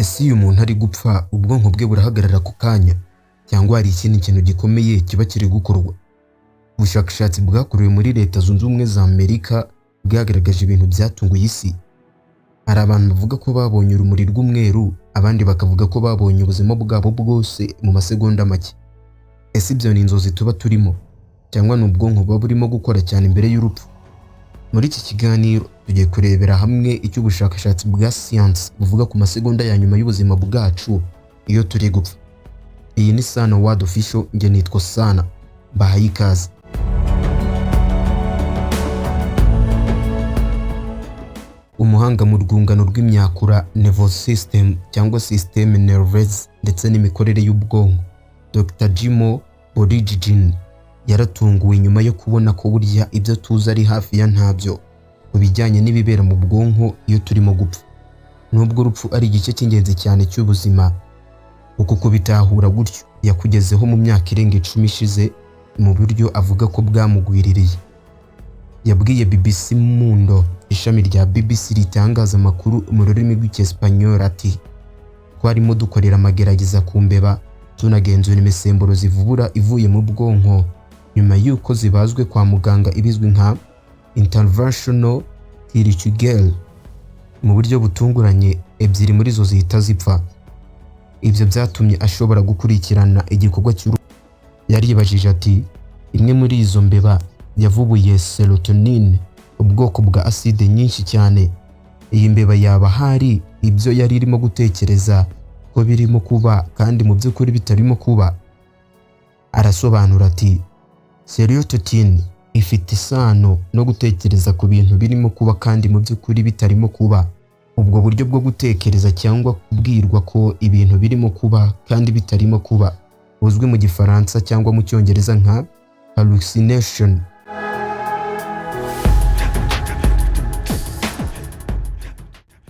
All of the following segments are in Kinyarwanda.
Ese iyo umuntu ari gupfa, ubwonko bwe burahagarara ako kanya cyangwa hari ikindi kintu gikomeye kiba kiri gukorwa? Ubushakashatsi bwakorewe muri Leta Zunze Ubumwe za Amerika bwagaragaje ibintu byatunguye isi. Hari abantu bavuga ko babonye urumuri rw'umweru, abandi bakavuga ko babonye ubuzima bwabo bwose mu masegonda make. Ese ibyo ni inzozi tuba turimo cyangwa ni ubwonko buba burimo gukora cyane mbere y'urupfu? Muri iki kiganiro tugiye kurebera hamwe icyo ubushakashatsi bwa siyansi buvuga ku masegonda ya nyuma y'ubuzima bwacu iyo turi gupfa. Iyi ni Sana World Official, njye nitwa Sana, mbahaye ikaze. Umuhanga mu rwungano rw'imyakura nervous system cyangwa système nerveuse ndetse n'imikorere y'ubwonko, Dr. Jimo Borjigin, yaratunguwe nyuma yo kubona ko burya ibyo tuzi ari hafi ya ntabyo ku bijyanye n'ibibera mu bwonko iyo turimo gupfa. Nubwo urupfu ari igice cy'ingenzi cyane cy'ubuzima, uku kubitahura gutyo yakugezeho mu myaka irenga 10 ishize mu buryo avuga ko bwamugwiririye. Yabwiye BBC Mundo, ishami rya BBC ritangaza amakuru mu rurimi rw'Icyesipanyol, ati: "Twarimo dukorera amagerageza ku mbeba, tunagenzura imisemburo zivubura ivuye mu bwonko nyuma y'uko zibazwe kwa muganga, ibizwi nka interventional chirurgical. Mu buryo butunguranye, ebyiri muri zo zihita zipfa. Ibyo byatumye ashobora gukurikirana igikorwa cy'urupfu. Yaribajije ati: 'Imwe muri izo mbeba yavubuye serotonin, ubwoko bwa acide nyinshi cyane. Iyi mbeba yaba hari ibyo yari irimo gutekereza ko birimo kuba kandi mu by'ukuri bitarimo kuba?' Arasobanura ati: 'Serotonin ifite isano no gutekereza ku bintu birimo kuba kandi mu by'ukuri bitarimo kuba. Ubwo buryo bwo gutekereza cyangwa kubwirwa ko ibintu birimo kuba kandi bitarimo kuba buzwi mu Gifaransa cyangwa mu Cyongereza nka hallucination.'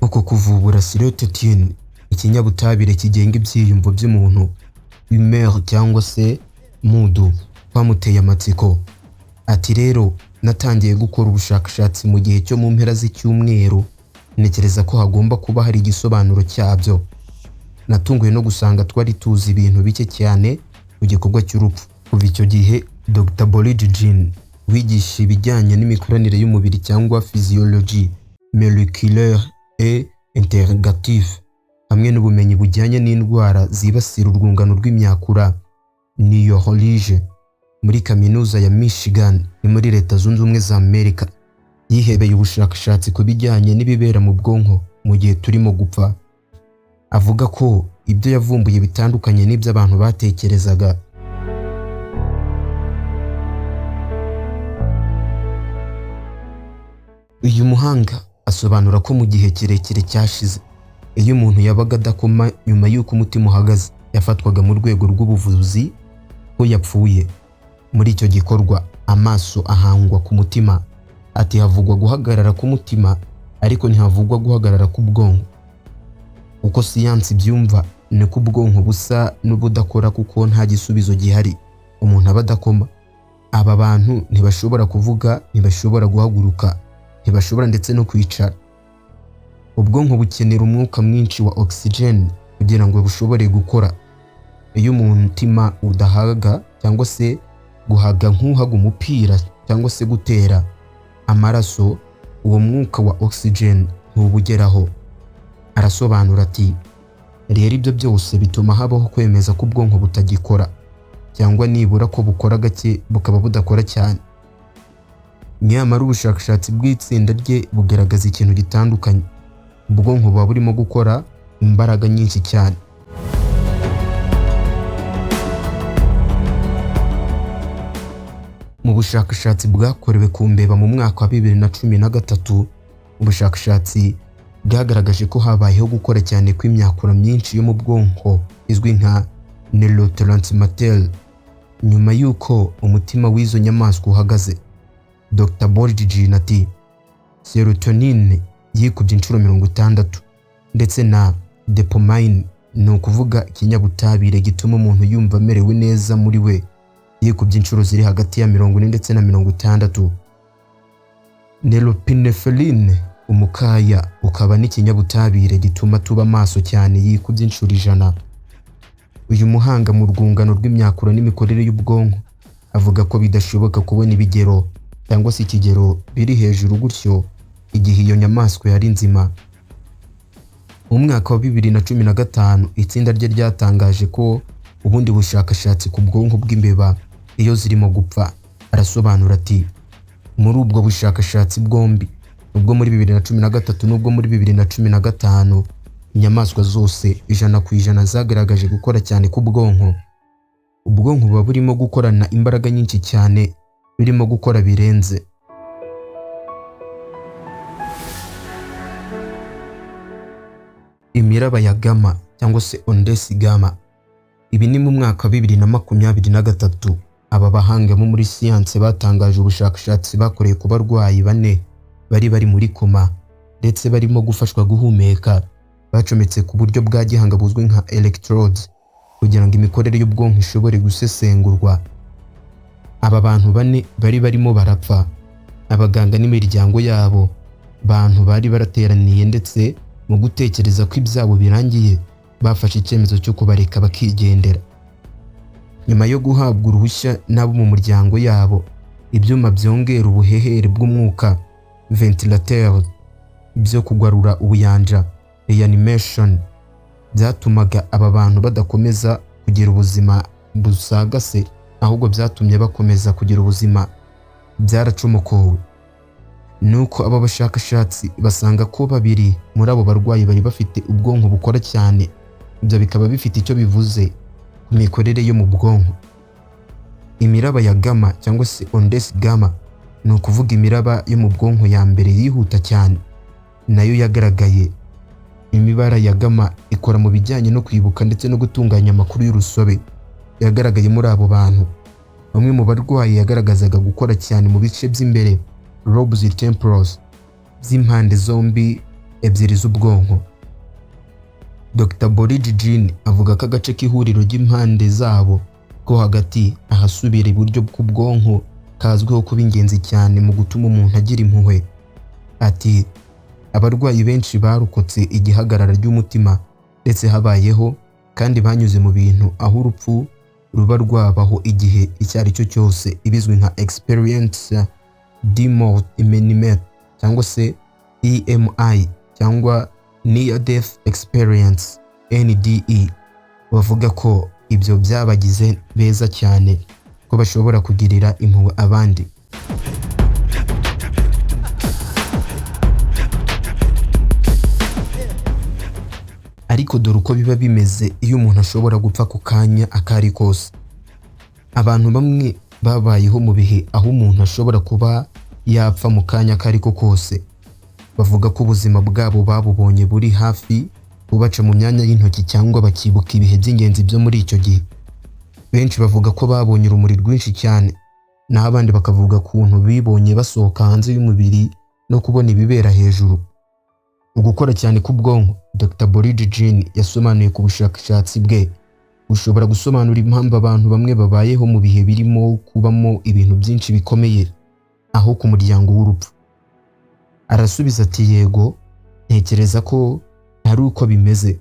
Uko kuvubura serotonin, ikinyabutabire kigenga ibyiyumvo by'umuntu, humeur cyangwa se mood, kwamuteye amatsiko. Ati: 'Rero natangiye gukora ubushakashatsi mu gihe cyo mu mpera z'icyumweru, ntekereza ko hagomba kuba hari igisobanuro cyabyo. Natunguwe no gusanga twari tuzi ibintu bike cyane ku gikorwa cy'urupfu.' Kuva icyo gihe, Dr. Borjigin, wigisha ibijyanye n'imikoranire y'umubiri cyangwa physiologie moléculaire et integrative hamwe n'ubumenyi bujyanye n'indwara zibasira urwungano rw'imyakura, neurologie, muri Kaminuza ya Michigan ni muri Leta Zunze Ubumwe za Amerika, yihebeye ubushakashatsi ku bijyanye n'ibibera mu bwonko mu gihe turimo gupfa. Avuga ko ibyo yavumbuye bitandukanye n'ibyo abantu batekerezaga. Uyu muhanga asobanura ko mu gihe kirekire cyashize, iyo umuntu yabaga adakoma nyuma y'uko umutima uhagaze, yafatwaga mu rwego rw'ubuvuzi ko yapfuye. Muri icyo gikorwa, amaso ahangwa ku mutima. Ati: 'Havugwa guhagarara k'umutima ariko ntihavugwa guhagarara k'ubwonko. Uko siyansi ibyumva niko ubwonko busa n'ubudakora kuko nta gisubizo gihari. Umuntu aba adakoma. Aba bantu ntibashobora kuvuga, ntibashobora guhaguruka, ntibashobora ndetse no kwicara. Ubwonko bukenera umwuka mwinshi wa oxygen kugira ngo bushobore gukora. Iyo umutima udahaga cyangwa se guhaga nk'uhaga umupira cyangwa se gutera amaraso, uwo mwuka wa oxygen ntubugeraho.' Arasobanura ati: 'Rero ibyo byose bituma habaho kwemeza ko ubwonko butagikora, cyangwa nibura ko bukora gake, bukaba budakora cyane.' Nyamara ubushakashatsi bw'itsinda rye bugaragaza ikintu gitandukanye. Ubwonko buba burimo gukora imbaraga nyinshi cyane. Mu bushakashatsi bwakorewe ku mbeba mu mwaka wa 2013, ubushakashatsi bwagaragaje ko habayeho gukora cyane kw'imyakura myinshi yo mu bwonko izwi nka neurotransmitter nyuma y'uko umutima w'izo nyamaswa uhagaze. Dr. Borjigin ati: 'Serotonin yikubye inshuro 60 ndetse na dopamine, ni ukuvuga ikinyabutabire gituma umuntu yumva amerewe neza muri we, yikubye inshuro ziri hagati ya 40 ndetse na 60. Norepinephrine Umukaya ukaba n'ikinyabutabire gituma tuba maso cyane yikubye inshuro 100. Uyu muhanga mu rwungano rw'imyakura n'imikorere y'ubwonko avuga ko bidashoboka kubona ibigero cyangwa se ikigero biri hejuru gutyo igihe iyo nyamaswa yari nzima. Mu mwaka wa 2015, itsinda rye ryatangaje ko ubundi bushakashatsi ku bwonko bw'imbeba iyo zirimo gupfa. Arasobanura ati: "Muri ubwo bushakashatsi bwombi, ubwo muri 2013 n'ubwo muri 2015, inyamaswa zose 100% zagaragaje gukora cyane k'ubwonko. Ubwonko buba burimo gukorana imbaraga nyinshi cyane, birimo gukora birenze." Imiraba ya gamma cyangwa se ondes gamma. Ibi ni mu mwaka wa 2023. Aba bahanga bo muri siyanse batangaje ubushakashatsi bakoreye ku barwayi 4 bari muri koma ndetse barimo gufashwa guhumeka, bacometse ku buryo bwa gihanga buzwi nka electrodes kugira ngo imikorere y'ubwonko ishobore gusesengurwa. Aba bantu 4 bari barimo barapfa. Abaganga n'imiryango yabo bantu bari barateraniye ndetse mu gutekereza ko ibyabo birangiye, bafashe icyemezo cyo kubareka bakigendera. Nyuma yo guhabwa uruhushya n'abo mu muryango yabo, ibyuma byongera ubuhehere bw'umwuka ventilateurs byo kugarura ubuyanja reanimation byatumaga aba bantu badakomeza kugira ubuzima busagase, ahubwo byatumye bakomeza kugira ubuzima, byaracomokowe. Nuko aba bashakashatsi basanga ko 2 muri abo barwayi bari bafite ubwonko bukora cyane, ibyo bikaba bifite icyo bivuze ku mikorere yo mu bwonko. Imiraba ya gamma cyangwa se ondes gamma, ni ukuvuga imiraba yo mu bwonko ya mbere yihuta cyane, nayo yagaragaye. Imibara ya gamma ikora mu bijyanye no kwibuka ndetse no gutunganya amakuru y'urusobe, yagaragaye muri abo bantu. Bamwe mu barwayi yagaragazaga gukora cyane mu bice by'imbere lobes temporals by'impande zombi ebyiri z'ubwonko. Dr Borjigin avuga ko agace k'ihuriro ry'impande zabo ko hagati ahasubira iburyo bw'ubwonko kazwiho kuba ingenzi cyane mu gutuma umuntu agira impuhwe. Ati: "Abarwayi benshi barokotse igihagarara ry'umutima ndetse habayeho kandi banyuze mu bintu aho urupfu ruba rwabaho igihe icyo ari cyo cyose, ibizwi nka experience de mort imminente cyangwa se EMI cyangwa near death experience NDE. Bavuga ko ibyo byabagize beza cyane, ko bashobora kugirira impuhwe abandi." Ariko dore uko biba bimeze iyo umuntu ashobora gupfa ku kanya akari kose. Abantu bamwe babayeho mu bihe aho umuntu ashobora kuba yapfa mu kanya akari ko kose. Bavuga ko ubuzima bwabo babubonye buri hafi bubaca mu myanya y'intoki cyangwa bakibuka ibihe by'ingenzi byo muri icyo gihe. Benshi bavuga ko babonye urumuri rwinshi cyane, naho abandi bakavuga ukuntu bibonye basohoka hanze y'umubiri no kubona ibibera hejuru. Ugukora cyane k'ubwonko, Dr Borjigin yasobanuye ku bushakashatsi bwe, bushobora gusobanura impamvu abantu bamwe babayeho mu bihe birimo kubamo ibintu byinshi bikomeye, aho ku muryango w'urupfu. Arasubiza ati: "Yego, ntekereza ko ari uko bimeze.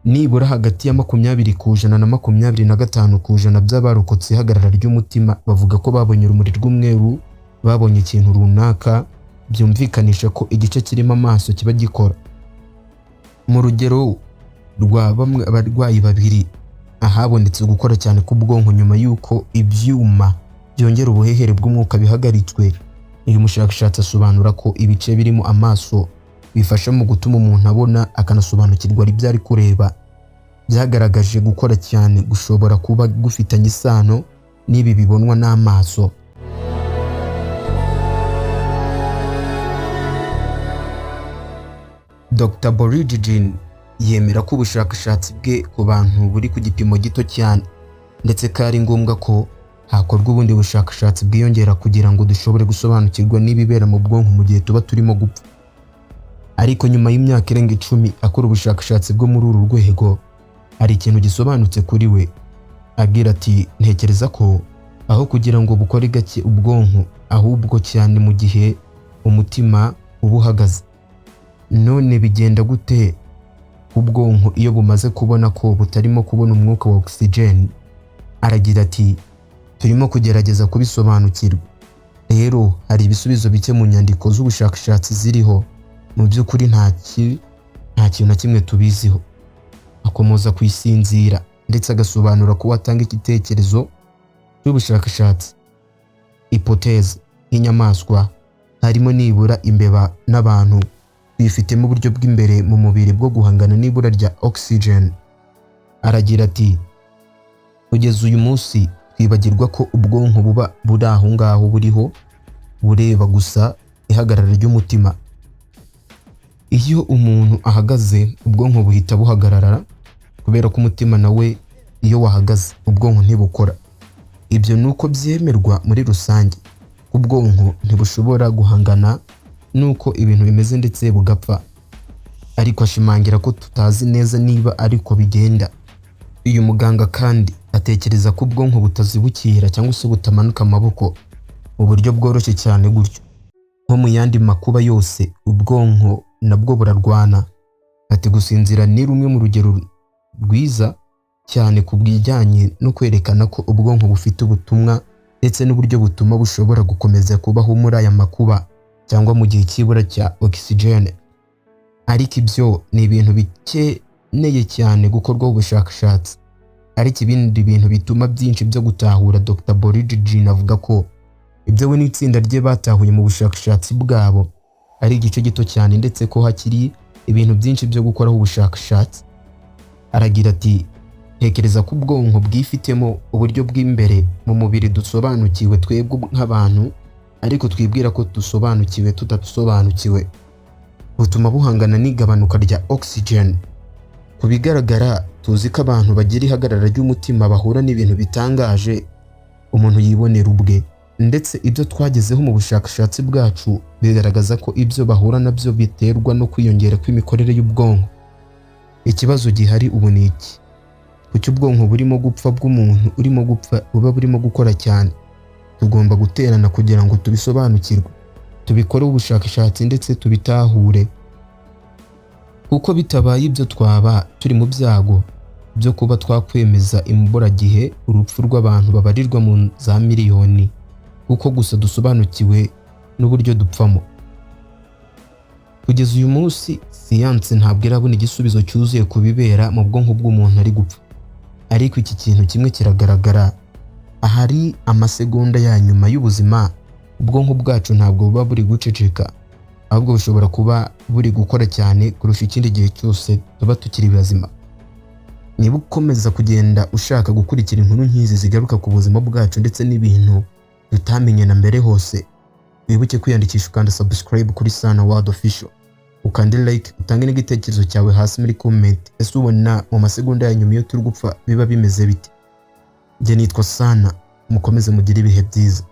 Nibura hagati ya 20% na 25% by'abarokotse ihagarara ry'umutima bavuga ko babonye urumuri rw'umweru, babonye ikintu runaka byumvikanisha ko igice kirimo amaso kiba gikora." Mu rugero rwa bamwe abarwayi 2 ahabonetse gukora cyane k'ubwonko nyuma y'uko ibyuma byongera ubuhehere bw'umwuka bihagaritswe, uyu mushakashatsi asobanura ko ibice birimo amaso bifasha mu gutuma umuntu abona akanasobanukirwa ibyo ari kureba, byagaragaje gukora cyane gushobora kuba gufitanye isano n'ibi bibonwa n'amaso. Dr Borjigin yemera ko ubushakashatsi bwe ku bantu buri ku gipimo gito cyane, ndetse ko ari ngombwa ko hakorwa ubundi bushakashatsi bwiyongera kugira ngo dushobore gusobanukirwa n'ibibera mu bwonko mu gihe tuba turimo gupfa. Ariko nyuma y'imyaka irenga 10 akora ubushakashatsi bwo muri uru rwego, hari ikintu gisobanutse kuri we. Agira ati: "Ntekereza ko aho kugira ngo bukore gake ubwonko, ahubwo cyane mu gihe umutima uba uhagaze. None bigenda gute ubwonko iyo bumaze kubona ko butarimo kubona umwuka wa oxygen? Aragira ati: "Turimo kugerageza kubisobanukirwa. Rero hari ibisubizo bike mu nyandiko z'ubushakashatsi ziriho. Mu by'ukuri nta kintu na kimwe tubiziho." Akomoza ku isinzira ndetse agasobanura ko watanga igitekerezo cy'ubushakashatsi, hypothèse, nk'inyamaswa harimo nibura imbeba n'abantu bifitemo uburyo bw'imbere mu mubiri bwo guhangana n'ibura rya oxygen. Aragira ati: "Kugeza uyu munsi twibagirwa ko ubwonko buba buri aho ngaho buriho bureba gusa ihagarara ry'umutima. Iyo umuntu ahagaze, ubwonko buhita buhagarara, kubera ko umutima nawe iyo wahagaze ubwonko ntibukora. Ibyo ni uko byemerwa muri rusange ko ubwonko ntibushobora guhangana n'uko ibintu bimeze ndetse bugapfa." Ariko ashimangira ko tutazi neza niba ariko bigenda. Uyu muganga kandi atekereza ko ubwonko butazibukira cyangwa se butamanuka amaboko mu buryo bworoshye cyane gutyo. Nko mu yandi makuba yose, ubwonko nabwo burarwana. Ati: "Gusinzira ni rumwe mu rugero rwiza cyane ku bijyanye no kwerekana ko ubwonko bufite ubutumwa ndetse n'uburyo butuma bushobora gukomeza kubaho muri aya makuba cyangwa mu gihe cy'ibura cya oxygen. Ariko ibyo ni ibintu bikeneye cyane gukorwaho ubushakashatsi, ariko ibindi bintu bituma byinshi byo gutahura." Dr Borjigin avuga ko ibyo we n'itsinda rye batahuye mu bushakashatsi bwabo ari igice gito cyane, ndetse ko hakiri ibintu byinshi byo gukoraho ubushakashatsi. Aragira ati: "Ntekereza ko ubwonko bwifitemo uburyo bw'imbere mu mubiri dusobanukiwe twebwe nk'abantu, ariko twibwira ko dusobanukiwe tudasobanukiwe, butuma buhangana n'igabanuka rya oxygen. Ku bigaragara, tuzi ko abantu bagira ihagarara ry'umutima bahura n'ibintu bitangaje umuntu yibonera ubwe, ndetse ibyo twagezeho mu bushakashatsi bwacu bigaragaza ko ibyo bahura nabyo biterwa no kwiyongera kw'imikorere y'ubwonko. Ikibazo gihari ubu ni iki: kuki ubwonko burimo gupfa bw'umuntu urimo gupfa buba burimo gukora cyane? Tugomba guterana kugira ngo tubisobanukirwe, tubikoreho ubushakashatsi ndetse tubitahure, kuko bitabaye ibyo twaba turi mu byago byo kuba twakwemeza imburagihe urupfu rw'abantu babarirwa mu za miliyoni kuko gusa dusobanukiwe n'uburyo dupfamo." Kugeza uyu munsi, siyansi ntabwo irabona igisubizo cyuzuye ku bibera mu bwonko bw'umuntu ari gupfa. Ariko iki kintu kimwe kiragaragara: ahari amasegonda ya nyuma y'ubuzima, ubwonko bwacu ntabwo buba buri guceceka, ahubwo bushobora kuba buri gukora cyane kurusha ikindi gihe cyose tuba tukiri bazima. Niba ukomeza kugenda ushaka gukurikira inkuru nk'izi zigaruka ku buzima bwacu ndetse n'ibintu tutamenye na mbere hose, wibuke kwiyandikisha ukanda subscribe kuri Sana World Official, ukande like, utange n'igitekerezo cyawe hasi muri comment. Ese ubona mu masegonda ya nyuma iyo turi gupfa biba bimeze bite? Njye nitwa Sana, mukomeze mugire ibihe byiza.